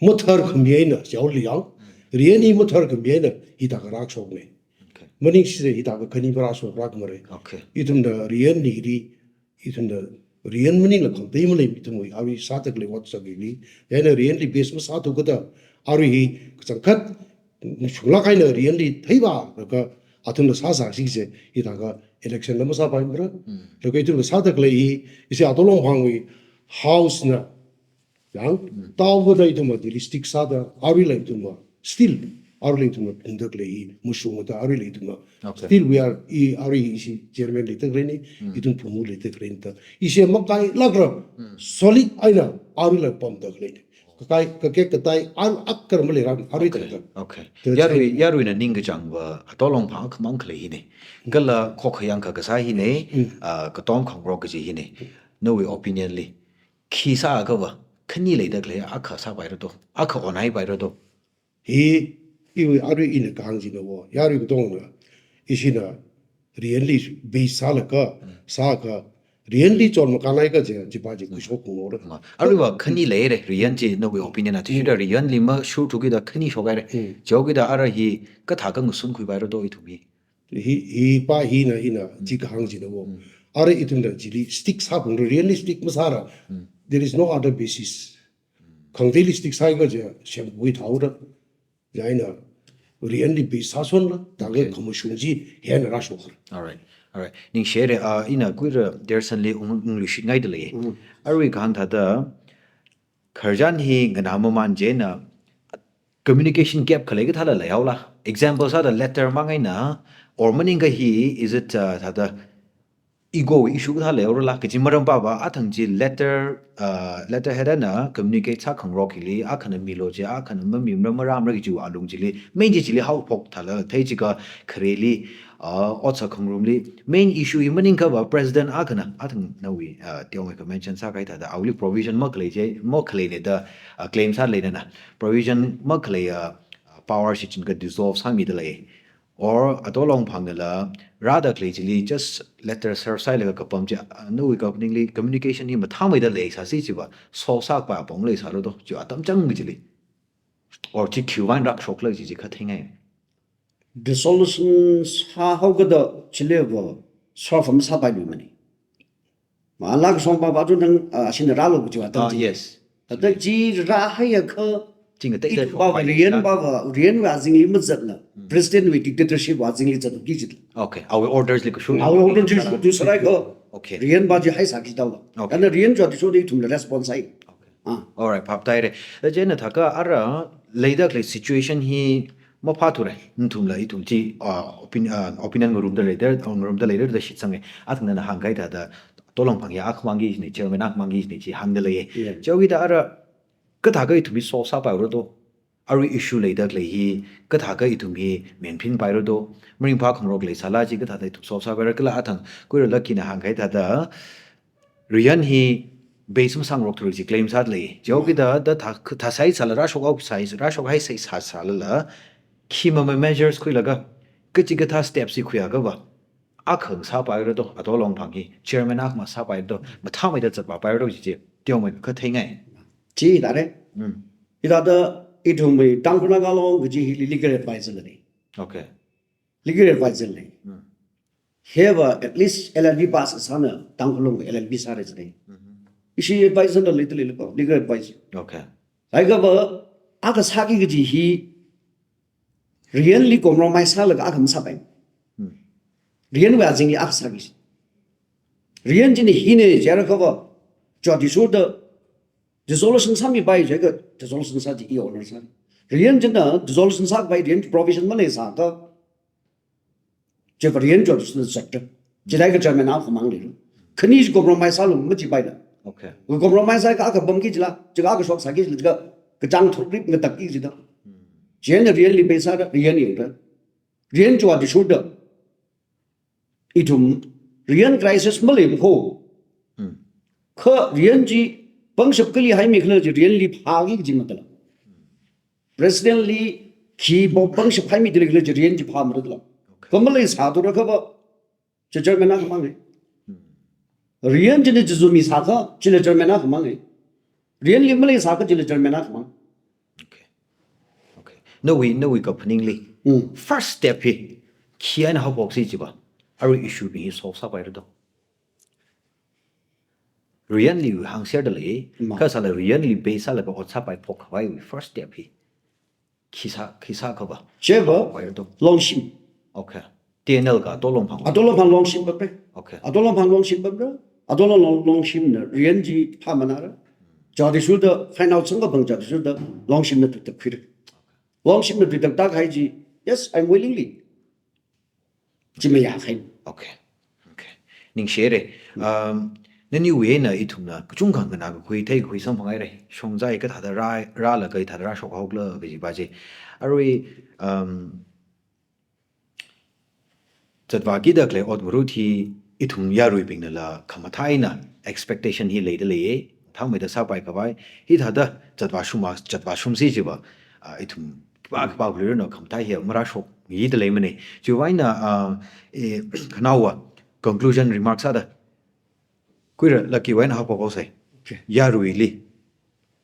mathar khami eina, yaoli yang. Riyan hi mathar khami eina, hithākha rāshokna. Okay. Maningshire hithākha khani marāshoklākmara. Okay. Ithumna riyan hili, ithumna riyan maningla khangatei malei ithumwui arui sāda khalei ot sākili. Chieina riyanli base masāthu kajida, arui hi kachangkhat shunglāk eina riyanli theiva, laga athumna sāsāsi kaje, hithākha election la masāpaimara. Laga ithumna sāda khalei hi, ishi Ato Longphangwui house na, yang, taoda ithumva hili stick sāda, aruila ithumva, still, aruila ithumva phungda khalei hi, mashungmada aruila ithumva. Okay. Still we are, i, arui ishi chairman leida khaleina, ithum phungda leida khaleina da. Ishi makailākra, solid eina, aruila pamda khaleina. Kakai, kakek katai, ar, akar maleira, arui tangda. Okay. Yaruina ningkachāngva, Ato Longphang akhamang khalei hina. Kala khokhayang kha kasā hina, ah, katom khangarok kaji hina. Nawui opinion li. Khi sākhava, khani leida khalei akha sāpaira do, akha onhaipaira do. Hi, iwui arui ina kahāng china wo, yarui katongna, ishina, riyanli base sālaga, sākha, riyanli chon makānhai kaje, chipa chi khuishok ngora. Ma, aruiva khani leira, riyan chi nawui opinion na, tishida riyanli mashurthu kida khani shokhaira. Chihaokida ara hi, kathākha ngasunkhuipaira do ithum hi. Hi, hipa hina, hina, chi kahāng china wo. Ara ithumna chili stick sāphungra, riyanli stick masāra. There is no other basis. Khangateili stick sāi kaje, semkhui thaora. Chieina, riyanli base sāshonla, thākha khamashung chi, hina rāshokra. All right. All right. Ningshire, ah, ina kuira Dearson li ung, ungluishitngaida lei. Arui kahāng thāda, khararchan hi nganā maman chieina, communication gap khalei kathāla leihaola. Example sāda letter mang eina, or maningakha hi, is it, uh, thāda ego issue kathā leihaorala, kaji maram pava, athang chi letter, uh, letterhead eina communicate sākhangarok hili, akhana milo chi, akhana mamimara maramara kaji alung chili, main chi chili haophok thāla, thei chikha khareli, uh, ot sākhangarumli, main issue hi maningakhava president akhana, athang nawui, uh, tiong ka mention sākahai thāda, awuili provision makhalei chi, makhaleina da, uh, claim sāleina na. Provision makhalei, uh, power shichin kha dissolve sāmida lei. Or Ato Longphang nala rāda khalei chili just letter serve sālaga kapam chi, uh, nawui kaphaningli communication hi mathāmeida leisāsi chiva, solve sākhavai apong leisāra do, chi atam chang chili. Or chi khiwuivang rāshokla chi chi kha theingai. Dissolution sāhaokida chiliva solve masāpailuimana. Malak song pa pa tu nang, ah, shin ralo kuchua tang. Ah, yes. Thāda chi rāhaiakha, chi ngatei da ithum pava, riyan pava, riyan va azingli mazatla. President wui dictatorship va azingli zat ki jit. Okay, awui orders li kashung. Awui orders li kashung tu sālaga. Okay. Riyan va chi haisā ki tau. Okay. Thāda riyan va tu so de ithumla response ai. Okay. Ah. All right, phap taira. Chieina thākha ara leida khalei situation hi maphāthura. Nathumla ithum chi, ah, opin-, ah, opinion ngarumda leida, ngarumda leida shitsanga. Athangna hāngkahai thāda, Ato Longphang ya akhamang kajina, chairman akhamang kajina chi hāngda lei. Yeah. Chihaokida ara kathākha ithum hi solve sāpaira do. Arui issue leida khalei hi, kathākha ithum hi mengphin paira do, maringphā khangarok leisāla chi kathāda ithum solve sāpaira kala athang, kuira Lucky na hāngkahai thāda, riyan hi base masāngarokthura chi claim sāda lei. Chihaokida, da thā, thāsai sāla rāshok haosai, rāshok haisai sā sālala, khi mama measures khuilaga, kachikathā steps hi khuiakhava, akha ngasāpaira do, Ato Longphang hi, chairman akha masāpaira do, mathāmeida zatvāpaira do chi chi, teomeikha theingai. Chi tare. Hmm. Hithāda ithumwui Tangkhul Naga Long kaji hili legal advisor lei. Okay. Legal advisor lei. Hmm. Hiva at least L L B pass sāna Tangkhul Long L L B sāra jilei. Mhm. Ishi advisor na leida leilako, legal advisor. Okay. Haiakhava, akha sāki kaji hi, riyanli compromise sālaga akha masāpai. Hmm. Riyanwui azingli akha sāki. Riyan china hina jiakhava, jodi shuda, dissolution sāmipai jiakha, dissolution sā chi i honor sā. Riyan china dissolution sāpai, riyan provision maleisākha, chiva riyan jodi shuda zatda. Chithākha chairman akhamang leira. Khani chi compromise sālu machipaila. Okay. Compromise sākha akha pamki jila, chiakha akha shok sāki jila, chiakha kachāng thukrip ngatakki jila. Hmm. Chieina riyanli base sāda, riyan yangda. Riyan jodi shuda. Ithum, riyan crisis maleimakho. Hmm. Kha riyan chi pangshap kali haimi khala chi riyanli phāki kaji matala. President li khi bo pangshap haimi dili khala chi riyan chi phāmara dala. Okay. Kha maleisāthura khava, chi chairman akhamang e. Hmm. Riyan china chizumi sākha, chila chairman akhamang e. Riyanli maleisākha chila chairman akhamang. Okay. Okay. Nawui, nawui kaphaningli. Hmm. First step hi, khi eina haophoksi jiva, arui issue bing hi solve sāpaira do. Riyanli hāngserda lei, Ma. Kha sāla riyanli base sālaga ot sāpai phokkhavaiwui first step hi, khi sā, khi sākhava. Chiva, Paira do. Longshim. Okay. T N L ka Ato Longphang. Ato Longphang Longshim pamra. Okay. Ato Longphang Longshim pamra. Ato Long, Long, Longshimna riyan chi phāmanara. Jodi shuda find out sangkapam jodi shuda Longshimna tuitak khuira. Longshimna tuitak tak hai chi, yes, I'm willingly. Chi mayākhai. Okay. Okay. Ningshire. Um, naniwui eina ithumna kachungkha nganā kakhui, theikakhui samphanghaira. Shongzai kathāda rā, rālaga kathāda rāshok haokhala kaji pa chi. Arui, um, zatvākida khalei ot ngarut hi ithum yaruibingnala khamathā eina expectation hi leida leiya, thangmeida sāpai khavai, hithāda zatvāshuma, zatvāshumsi jiva, ah, ithum khipā khipā khuiluiranu khamathā hi marāshokngida leimana. Chiwui eina, ah, eh, khanaowa conclusion remark sāda, kuira Lucky wui eina haophok haosai. Okay. Yaruili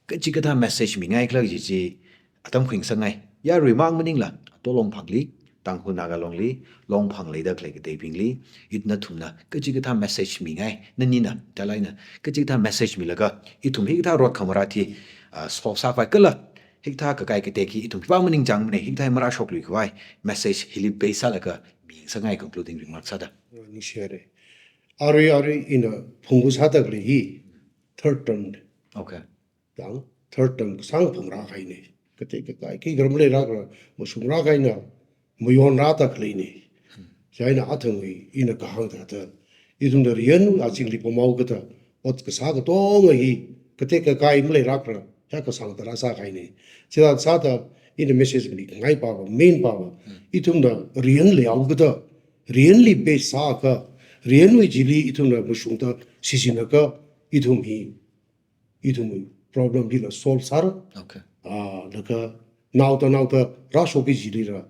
kachikathā message mingaikhala kaji chi atam khuingasakngai. Yaruimang maningla, Ato Longphangli, Tangkhul Naga Longli, Longphang leida khalei kateibingli, ithum nathumna kachikathā message mingai, nanina, talaina, kachikathā message milaga, ithum hikathā rot khamarāt hi, ah, solve sāpai kala, hikathā kakai katek hi ithum khipā maningchāngmana, hikathā marāshokluikhavai, message hili base sālaga mingasakngai concluding remark sāda. Ningshire. Arui, arui ina phungkasāda khalei hi, third term. Okay. Tang, third term kasāng phungrākahaina. Katek kakai, khi karam leilākra, mashungrākahaina, mayonrāda khaleina. Chieina athangwui, ina kahāng thāda, ithumna riyan azingli pamhaokida, ot kasā katonga hi, katek kakai maleilākra, ya kasāngda rāsākahaina. Chithāda sāda, ina message mingai pava, main pava, ithumna riyan leihaokida, riyanli base sāakha, riyanwui chili ithumna mashungda, shichinakha, ithum hi, ithumwui problem hila solve sāra. Okay. Ah, laga naoda naoda rāshokki jilila,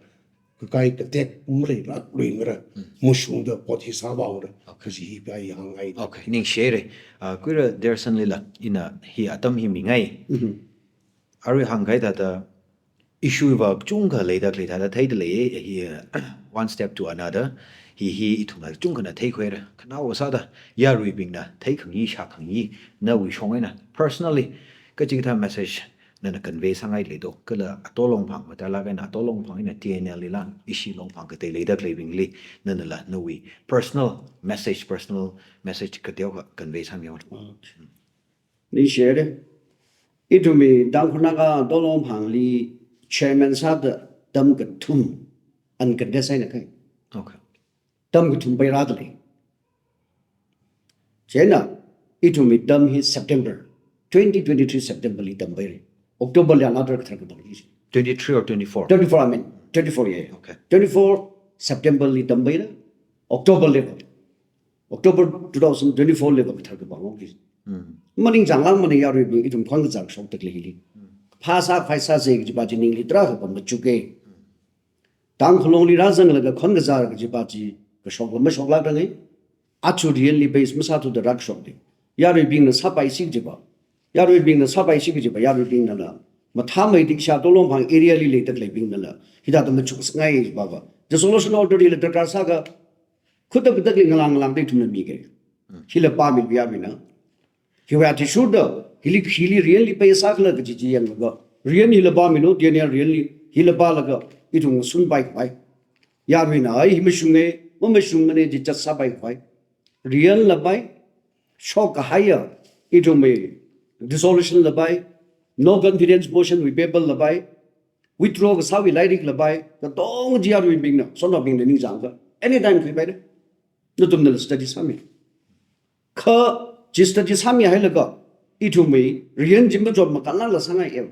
kakai katek maleilākluimara, mashungda pot hi sāvāhaora. Okay. Kaji hi pai hāngngai. Okay, ningshire. Ah, kuira Dersonlila, ina hi atam hi mingai. Mhm. Arui hāngkahai thāda, issue va kachungkha leida khalei thāda theida lei, hi, uh, one step to another. Hi, hi ithumla kachungkhana theikhuira. Khanaowa sāda, yaruibingna, theikhangyi, shākhangyi, nawui shong eina, personally, kachikathā message nana convey sāngai leido. Kala Ato Longphang, mathālāk eina Ato Longphang eina T N L lila, ishi Longphang katei leida khaleibingli, nanala, nawui personal message, personal message kateokha convey sāmihaowa. Okay. Ningshire. Ithumwui Tangkhul Naga Ato Longphangli chairman sāda term kathum uncontested eina kahai. Okay. Term kathum pairāda lei. Chieina, ithumwui term hi September, twenty twenty-three September li tampai. October li another kathar kapangki. Twenty-three or twenty-four? Twenty-four, I mean, twenty-four, yeah, yeah. Okay. Twenty-four September li tampai na, October level. October two thousand twenty-four level kathar kapang, okay. Hmm. Maningchang lang mana yaruibing ithum khon kazar shoktak lei hili. Hmm. Phasā phaisā se kajipa chi ningli tarākha pamda chuke. Hmm. Tangkhul Longli rāzanglaga khon kazar kajipa chi kashok la mashok la tangai. Achu riyan li base masāthuda rākashok de. Yaruibingna sāpaisi kajipa. Yaruibingna sāpaisi kajipa. Yaruibingna la mathāmeida Sha Tolongphang area li leida khaleibingna la hithāda machuk sangai jipa va. Dissolution order li la darkar sākha khutak khutak li ngalang ngalang da ithumna mike. Hmm. Hila pāmi yaruina. Hiwui athishurda, hili, hili riyan li pei sākhala kaji chi yanglaga, riyan hila pāmilu, T N L riyan li, hila pālaga, ithum ngasunpai khavai. Yaruina, ai, hi mashunge, mamashungmane, chi chat sāpai khavai. Riyan la pai, shok kahaiya, ithumwui dissolution la pai, no confidence motion wui paper la pai, withdraw kasāwui lairik la pai, katong chi yaruibingna, sonabingna ningchāngda, anytime khuipai de. Nathumna la study sāmi. Kha chi study sāmihailaga, ithumwui riyan chi machot makānla sāngai ev.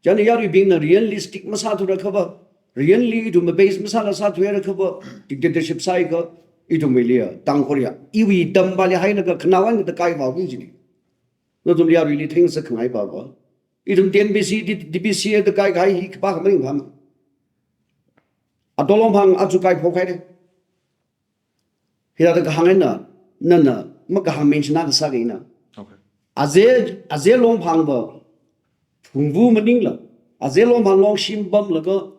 Chieina yaruibingna riyan li stick masāthura khava, riyan li ithum base masāla sāthuira khava, dictatorship sāikha, ithumwuili ya, Tangkhul ya, iwui tampali hailaga khanāwui eina kathā kaiva wi jini. Nathum yaruili thengsa khangai pava. Ithum T N P C, D-, D P C A da kaikhai hi khipākha maringphāma. A Tolongphang achu kaikhok haire. Hithāda kahāng eina, nana, makahāng mention na kasā kaina. Okay. Aze, Aze Longphang va, Phungvu maningla, Aze Longphang Longshim pamlaga,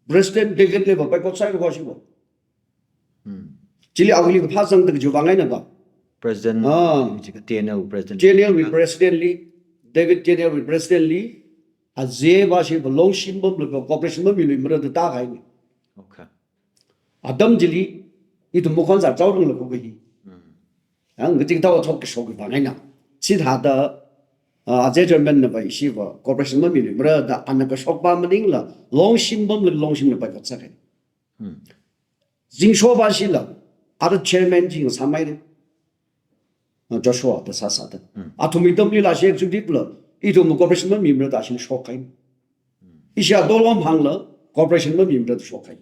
President David li va paikot sāi va shiva. Hmm. Chili awuili kaphā zangda kajiwui vang eina va. President, ah, T N L President. T N L wui President li, David T N L wui President li, Aze va shiva Longshim pamlaga cooperation mamiluimara da tākahaini. Okay. Atam chili, ithum makhon sā chaorang la khukahi. Hmm. Yang, kaji thao thok kashok vang eina. Chithāda, ah, Aze chairman na pai shiva, cooperation mamiluimara da, ana kashok pa maningla, Longshim pamla Longshim na paikot sākai. Hmm. Zingsho va shila, ara chairman chi ngasāmai de. Ah, Joshua da sāsāda. Hmm. Athumwui atamli la shi executive la, ithum cooperation mamimara da shina shokkai. Ishi a Tolongphang la cooperation mamimara da shokkai.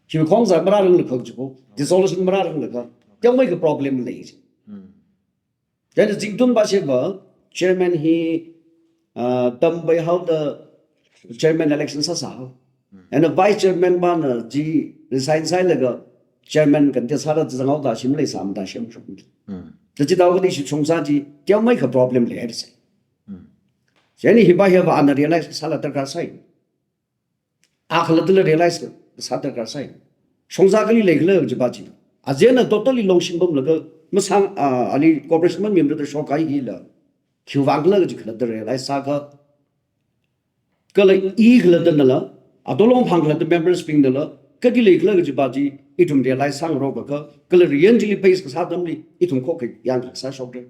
Hi khongza marāranglakha jibo, dissolution marāranglakha, teomeikha problem lei ji. Hmm. Chieina zingtun va shiva, chairman hi, ah, tampai haoda chairman election sāsāhao. Hmm. And vice chairman vana chi resign sāhailaga chairman contest sāda zanghaoda shim leisāmada shim shok. Hmm. Kaji thao kani shi chungsa chi, teomeikha problem lei haire sai. Hmm. Chieina hiva hiva ana realize sāla darkar sai. A khalattala realize sā darkar sai. Shongza kali leikhala jipa chi. Azena totally Longshim pamlaga, masang, ah, ali cooperation mamimara da shokkai hila. Khiwui vang khala kaji khalatta realize sākha. Kala i khalatta nala, a Tolongphang khalatta members bing nala, kali leikhala kajipa chi, ithum realize sāngarokakha, kala riyan chili base kasā atamli, ithum khokkha yang kasā shokre.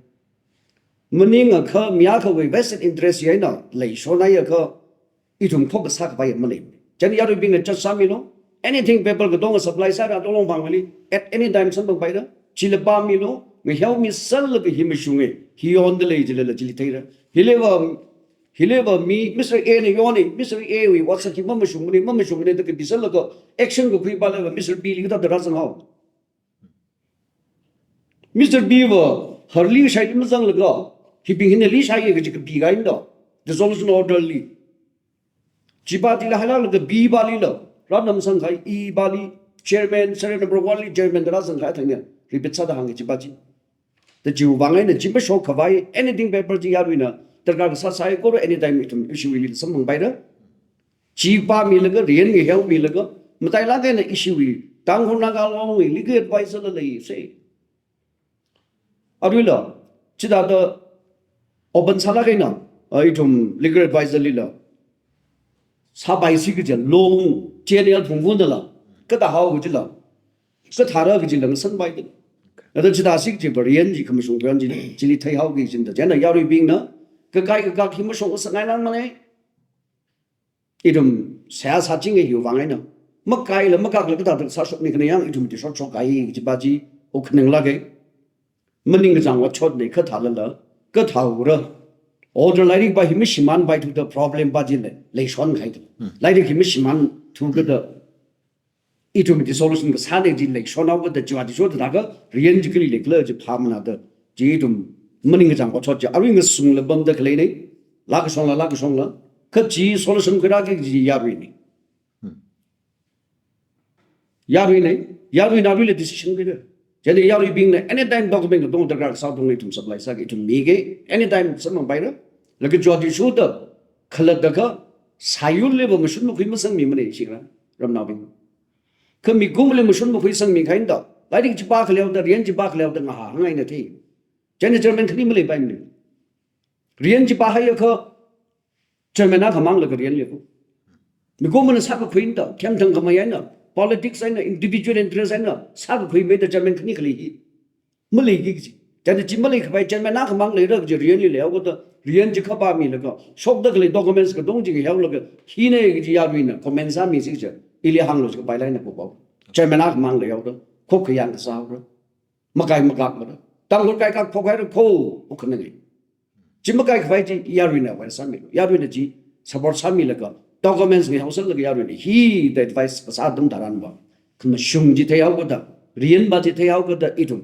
Maningakha, mi akhawui vested interest hi eina, leishonhaiakha, ithum khokkha sākhavai malei. Chieina yaruibingna chat sāmilu, anything paper katonga supply sāra Tolongphangli, at any time samphangpaira, chila pāmilu, ngaheomiserlaga hi mashunge, hi yonda lei jilala chili theira. Hiliva, hiliva mi, Mister A na yoni, Mister A wui WhatsApp hi mamashungmane, mamashungmane da kadi serlaga, action kakhui palaga Mister B li kathāda rāzanghao. Mister B va, harli shai mazanglaga, hibing hina li shai kaji kapi kahaina, dissolution order li. Chipa chila hailalaga B pali la, rānamsang kahai, E pali, chairman, serial number one li chairman da rāzang kahai thangya, repeat sāda hānga chipa chi. Da chiwui vang eina chi mashokkhavai, anything paper chi yaruina, darkar kasā sai koro anytime ithum ishiwuili samphangpaira. Chi pāmilaga, riyan ngaheomilaga, matailāk eina ishiwui, Tangkhul Naga Longwui legal advisor la lei sai. Aruila, chithāda open sālāk eina, ah, ithum legal advisor lila. Sāpaisi kaji Long, T N L Phungvu nala, kathāhao kajila, kathāra kajila ngasanpai de. Ada chithāsi kaji variant chi khamashung variant chi, chili theihao kajida. Chieina yaruibingna, kakai kakak hi mashok sangai lang malei. Ithum seihā sāchinga hiwui vang eina. Makaila makakla kathāda sāshokni khana yang ithum chi shotshok kahai jipa chi, o khanang lāke. Maningkachāng va chotne kathālala, kathāura. Order lairik pa hi mashimānpaithuda problem pa chi lei, leishon kahai da. Hmm. Lairik hi mashimānthu kada ithum chi solution kasā lei chi leishon haokada chiwui athishurda thākha riyan chi kali leikhala chi phāmana da chi ithum maningkachāng otshot chi arui ngasungla pamda khalei nei, laa kashongla, laa kashongla. Kha chi solution khuirāki kaji yaruinei. Hmm. Yaruinei, yaruina aruila decision khuida. Chieina yaruibingna anytime document katong darkar sātong ithum supply sāki, ithum miki, anytime samphangpaira. Laga chiwui athishurda khalatta kha sāyurli pa mashun makhui masangmimanei ishi kha, ramnaobing. Kha mikumli mashun makhui sangmi kahaina da, lairik chi pākhaleoda, riyan chi pākhaleoda ngahāngai na thei. Chieina chairman khani maleipaimana. Riyan chi pāhaiakha chairman akhamang laga riyan lei ko. Mikumona sākakhui da, themthang khamei eina, politics eina, individual interest eina sākakhuimeida chairman khani khalei hi maleiki kaji. Chieina chi maleikhavai chairman akhamang leira kaji riyanli leihaokada, riyan chi kapāmilaga, shokda khalei documents katong chi haolaga, hinei kaji yaruina comment sāmisi kaji, ili hānglu chi kapai laina ko pao. Chairman akhamang leihaoda, khokkha yang kasā haora. Makai makak mara. Tangkhul kaikak phokhaira ko, okhanangai. Chi makaikhavai chi yaruina vai sāmilu. Yaruina chi support sāmilaga, documents mi haosanglaga yaruina hi da advice kasā atam tharan pa, khamashung chi theihaokada, riyan pa chi theihaokada ithum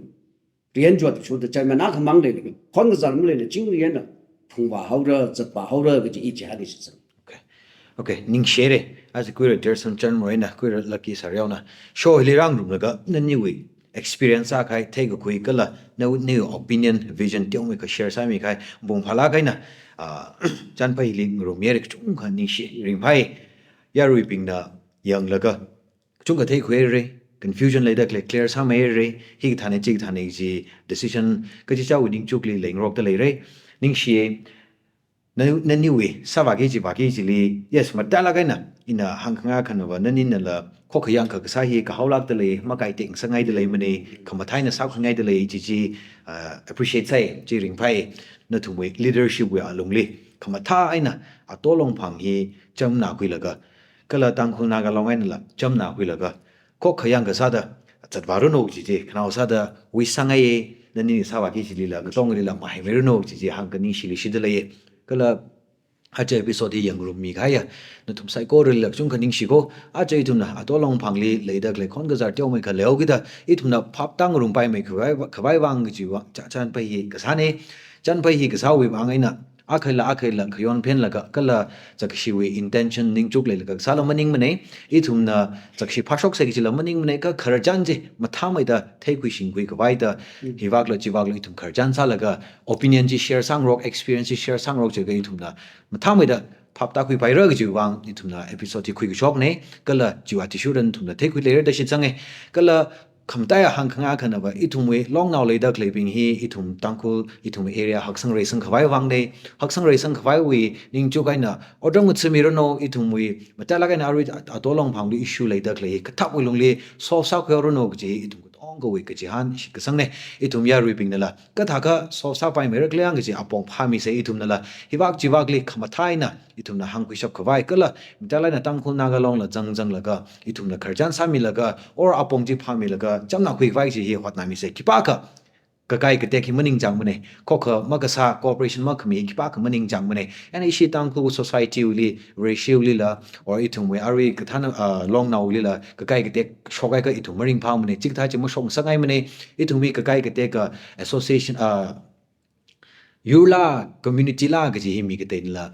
riyan chiwui athishurda chairman akhamang leilaga, khon kazar maleila chingri eina phungvā haora, zatvā haora kaji i chi hāngki shitsang. Okay. Okay, ningshire. Aja khuira Dear Samchan Moina, khuira Lucky Sariaona. Show hili rāngarumlaga, naniwui experience sākahai, theikakhui kala, na, niwui opinion, vision, teomeikha share sāmikahai, bung phalāk eina, ah, Chanphai hili ngarumyare kachungkha ningshi, ringphai, yaruibingna yanglaga, kachungkha theikhuire, confusion leida khalei clear sāmeire, hikathānei, chikathānei chi decision, kachichāwui ningchukli leingarokda leire, ningshiye, na, naniwui, sāvāki chivāki chili, yes, matailāk eina, ina hāngkhangai khanava, naninala, khokkha yangkha kasā hi, kahaolākda lei, makaiteksangaida leimanei, khamathā eina sākhuingaida lei, chi chi, ah, appreciate sāi, chi ringphai, nathumwui leadership wui alungli, khamathā eina, Ato Longphang hi, chamna khuilaga, kala Tangkhul Naga Long einala, chamna khuilaga, khokkha yangkha sāda, zatvāranu chi chi, khanao sāda, wish sāngaiye, nani sāvāki chilila, katongalila, mahaimiranu chi chi, hāngkha ningshili shitda leiye. Kala, aja episode hi yangngarummikahaiya, nathum saikoralila kachungkha ningshi ko, aja ithumna, Ato Longphangli, leida khalei khon kazar teomeikha leihaokida, ithumna phap tāngarumpaimeikhavai, khavai vang kajiva, cha, Chanphai hi kasānei, Chanphai hi kasāwui vang eina, akhaila, akhaila, khayon phenlaga, kala, zakashiwui intention ningchuk leilaga, kasāla maningmanei, ithumna, zakashi phāshoksa kajila maningmanei, kha khararchan chi, mathāmeida, theikhui shingkhui khavai da, Mm. hivākla, chivākla, ithum khararchan sālaga, opinion chi share sāngarok, experience chi share sāngarok jiakha ithumna, mathāmeida, phap tākhuipaira kajiwui vang, ithumna episode hi khuikashoknei, kala chiwui athishurda nathumna theikhui leira da shitsange, kala khamataiya hāngkhangai khanava, ithumwui longnao leida khaleibing hi, ithum Tangkhul, ithum area haksang reisang khavai vangnei, haksang reisang khavaiwui ningchuk eina, otram ngathāmiranu, ithumwui, matailāk eina arui Ato Longphangli issue leida khalei hi, kathāwui lungli, solve sākhuihaoranu kaji, ithum katongawui kachihān, shitkasangnei, ithum yaruibingnala, kathākha solve sāpaimeira khala yang kaji apong phāmisei ithumnala, hivāk chivākli khamathā eina ithumna hāngkhuishap khavai kala, matailāk eina Tangkhul Naga Longla zangzanglaga, ithumna khararchan sāmilaga, or apong chi phāmilaga, chamna khuikhavai chi hi hotnāmisei khipākha, kakai katek hi maningchāngmanei, khokkha makasā cooperation makhami khipākha maningchāngmanei, and ishi Tangkhul society wuli, ratio lila, or ithumwui arui kathāna, ah, longnaolila, kakai katek shokhaiakha ithum maringphāmanei, chikathā chi mashokngasakngaimanei, ithumwui kakai katek, ah, association, ah, yurla, community la kaji hi mi kateinala,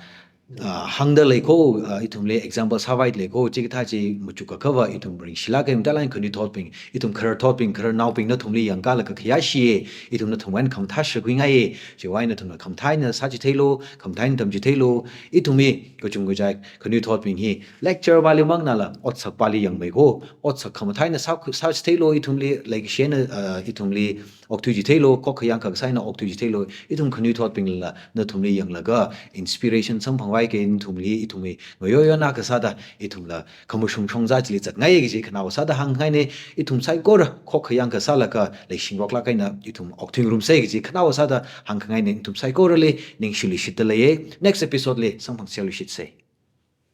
ah, hāngda lei ko, ah, ithumli example sāvai lei ko, chikathā chi machukakhava ithum ringshilāka, matailāk eina khanuithotbing, ithum khararthotbing, khararnaobing nathumli yangkalaga khayāshiye, ithum nathumwui eina khamathā shakhuingaiye, chiwui eina nathumna khamathā eina sāchitheilu, khamathā eina tamchitheilu, ithumwui kachungkha chi khanuithotbing hi, lecture vāli mangnala, otsak vāli yangmei ko, otsak khamathā eina sā, sāchitheilu, ithumli, like, shena, ah, ithumli, okthuichitheilu, khokkha yangkha kasā eina okthuichitheilu, ithum khanuithotbinglila, nathumli yanglaga, inspiration samphangvai ke nathumli, ithumwui, ngayoyona kasāda, ithumla, khamashung shongza chili zatngaiye kaji khanao sāda hāngngainei, ithum saikora, khokkha yangkha sālaga, leishingroklāk eina, ithum okthuingarumsei kaji khanao sāda hāngngainei, ithum saikorali, ningshili shitda leiye, next episode li, samphangserlu shitsei.